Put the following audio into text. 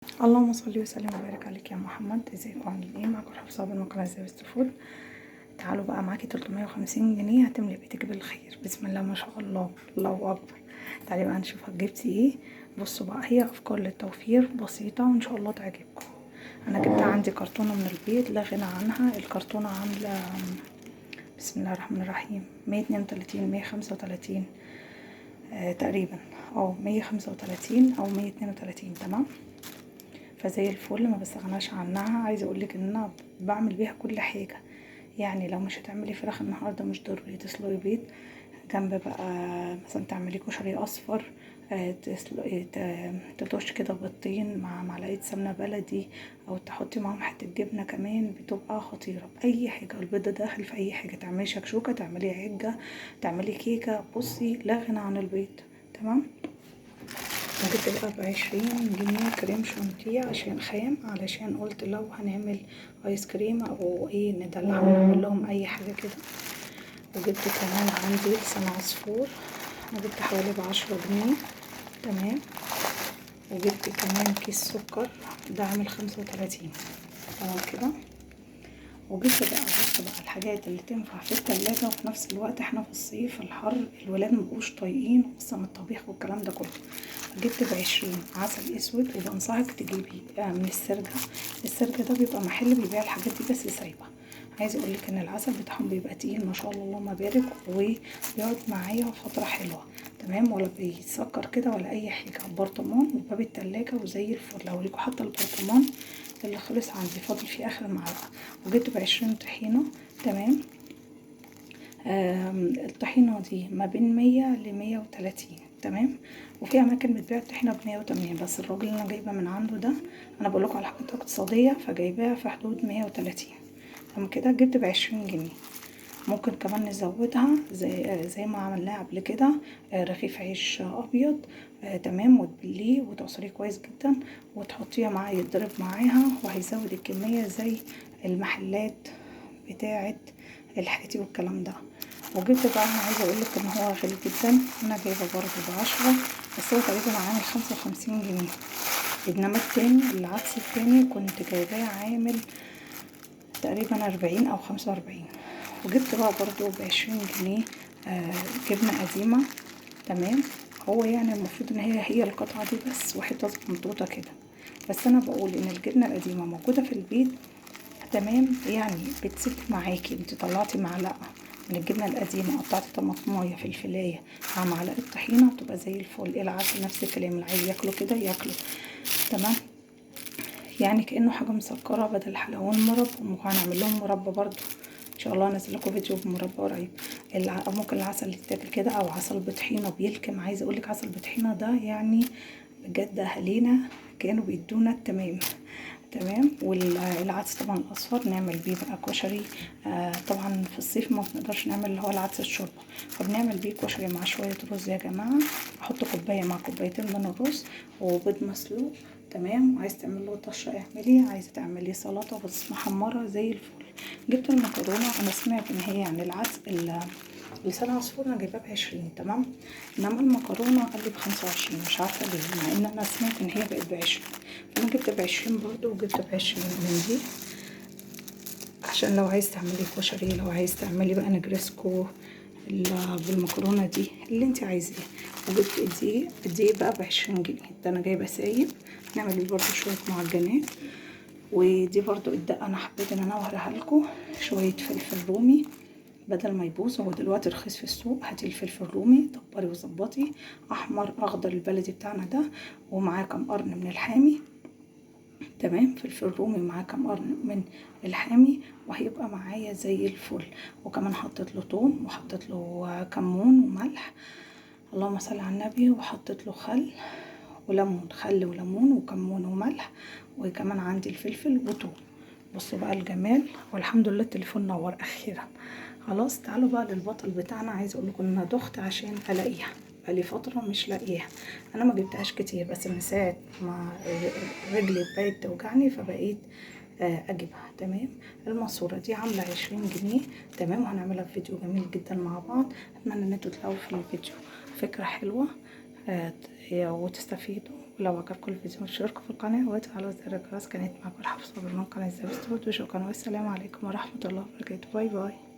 اللهم صل وسلم وبارك عليك يا محمد. ازيكم عاملين ايه؟ معاكم حفصة من قناة زي فود. تعالوا بقى، معاكي 350 جنيه هتملي بيتك بالخير. بسم الله ما شاء الله، الله اكبر. تعالي بقى نشوف جبتي ايه. بصوا بقى، هي افكار للتوفير بسيطة وان شاء الله تعجبكم. انا جبت عندي كرتونة من البيض لا غنى عنها. الكرتونه عامله بسم الله الرحمن الرحيم 132 135 تقريبا، او 135 او 132. تمام، فزي الفل ما بستغناش عنها. عايزه اقولك ان انا بعمل بيها كل حاجة، يعني لو مش هتعملي فراخ النهارده مش ضروري تسلقي بيض جنب بقى، مثلا تعملي كشري اصفر، تسلقي تطش كده بيضتين مع معلقه سمنه بلدي، او تحطي معاهم حتة جبنه كمان، بتبقى خطيرة باي حاجة. البيض ده داخل في اي حاجة، تعملي شكشوكه، تعملي عجة، تعملي كيكة، بصي لا غنى عن البيض. تمام، جبت بقى ب20 جنيه كريم شانتيه عشان خام، علشان قلت لو هنعمل ايس كريم او ايه ندلعهم نعمل لهم اي حاجة كده. وجبت كمان عندي لسان عصفور، انا جبت حوالي ب10 جنيه. تمام، وجبت كمان كيس سكر ده عامل 35. تمام كده. وجبت بقى بص بقى الحاجات اللي تنفع في التلاجة، وفي نفس الوقت احنا في الصيف الحر الولاد مبقوش طايقين خصوصا الطبيخ والكلام ده كله. جبت ب20 عسل اسود، وبنصحك تجيبي من السرجة. السرجة ده بيبقى محل بيبيع الحاجات دي بس سايبة. عايزة اقولك ان العسل بتاعهم بيبقى تقيل ما شاء الله اللهم بارك، وبيقعد معايا فترة حلوة. تمام، ولا بيتسكر كده ولا اي حاجة. برطمان وباب التلاجة وزي الفل. هوريكم حتى البرطمان اللي خلص عندي فاضل فيه اخر معلقة. وجبت ب20 طحينة. تمام، الطحينة دي ما بين 100 ل130. تمام، وفي اماكن بتبيع الطحينة ب180، بس الراجل اللي انا جايبة من عنده ده انا بقولكوا على حاجات اقتصادية، فجايباها في حدود 130. تمام كده، جبت ب20 جنيه. ممكن كمان نزودها زي ما عملناها قبل كده، رغيف عيش ابيض، تمام، وتبليه وتعصريه كويس جدا وتحطيها معاه يتضرب معاها، وهيزود الكمية زي المحلات بتاعه الحاتي والكلام ده. وجبت بقى، انا عايزه اقول لك ان هو غالي جدا، انا جايبه برضه ب10، بس هو تقريبا عامل 55 جنيه. انما التاني العدس التاني كنت جايباه عامل تقريبا 40 او 45. وجبت بقى برضو ب20 جنيه جبنة قديمة. تمام، هو يعني المفروض ان هي القطعة دي بس وحتة صغنطوطة كده، بس انا بقول ان الجبنة القديمة موجودة في البيت. تمام، يعني بتسد معاكي. انت طلعتي معلقة من الجبنة القديمة، قطعتي طماطماية فلفلاية مع معلقة طحينة، بتبقى زي الفل. العسل نفس الكلام، اللي عايز ياكله كده ياكله. تمام، يعني كأنه حاجة مسكرة بدل حلاوة المربى. وهنعمل لهم مربى برضو ان شاء الله، انزل لكم فيديو بمربى قريب. ممكن العسل اللي يتاكل كده، او عسل بطحينه بيلكم. عايزه اقول لك عسل بطحينه ده يعني بجد اهالينا كانوا بيدونا التمام. تمام، والعدس طبعا الاصفر نعمل بيه بقى كشري. طبعا في الصيف ما بنقدرش نعمل اللي هو العدس الشوربة، فبنعمل بيه كشري مع شوية رز يا جماعة. احط كوباية مع كوبايتين من الرز وبيض مسلوق. تمام، وعايز تعمل له طشه اعملي، عايزه تعملي سلطة بس محمرة زي الفل. جبت المكرونه، انا سمعت ان هي يعني العدس لسان عصفور انا جايباه ب20. تمام، انما المكرونه قال لي ب25، مش عارفه ليه، مع ان انا سمعت ان هي بقت ب20، فانا جبت ب20 برضو. وجبت ب20 من دي عشان لو عايز تعملي كشري، لو عايز تعملي بقى نجرسكو بالمكرونه دي اللي انت عايزاه. وجبت دي بقى ب20 جنيه، ده انا جايبه سايب، نعمل بيه برضو شوية معجنات. ودي برضو الدقة انا حبيت ان انا اوريها لكم، شوية فلفل رومي بدل ما يبوظ، هو دلوقتي رخيص في السوق. هاتي الفلفل الرومي دبري وظبطي، احمر اخضر البلدي بتاعنا ده، ومعاه كام قرن من الحامي. تمام، فلفل رومي معاه كام قرن من الحامي، وهيبقى معايا زي الفل. وكمان حطيت له توم، وحطيت له كمون وملح، اللهم صل على النبي، وحطيت له خل وليمون، خل وليمون وكمون وملح، وكمان عندي الفلفل وتوم. بصوا بقى الجمال، والحمد لله التليفون نور اخيرا. خلاص، تعالوا بقى للبطل بتاعنا. عايزه اقول لكم ان انا دخت عشان الاقيها، بقالي فترة مش لاقيها. انا ما جبتهاش كتير، بس من ساعة ما رجلي بقت توجعني فبقيت اجيبها. تمام، الماسورة دي عامله 20 جنيه. تمام، وهنعملها في فيديو جميل جدا مع بعض. اتمنى ان انتوا تلاقوا في الفيديو فكرة حلوة وتستفيدوا. ولو عجبكم الفيديو اشتركوا في القناة وتفعلوا زر الجرس. كانت معكم الحفصة من قناة زابستود، وشكرا والسلام عليكم ورحمة الله وبركاته. bye bye.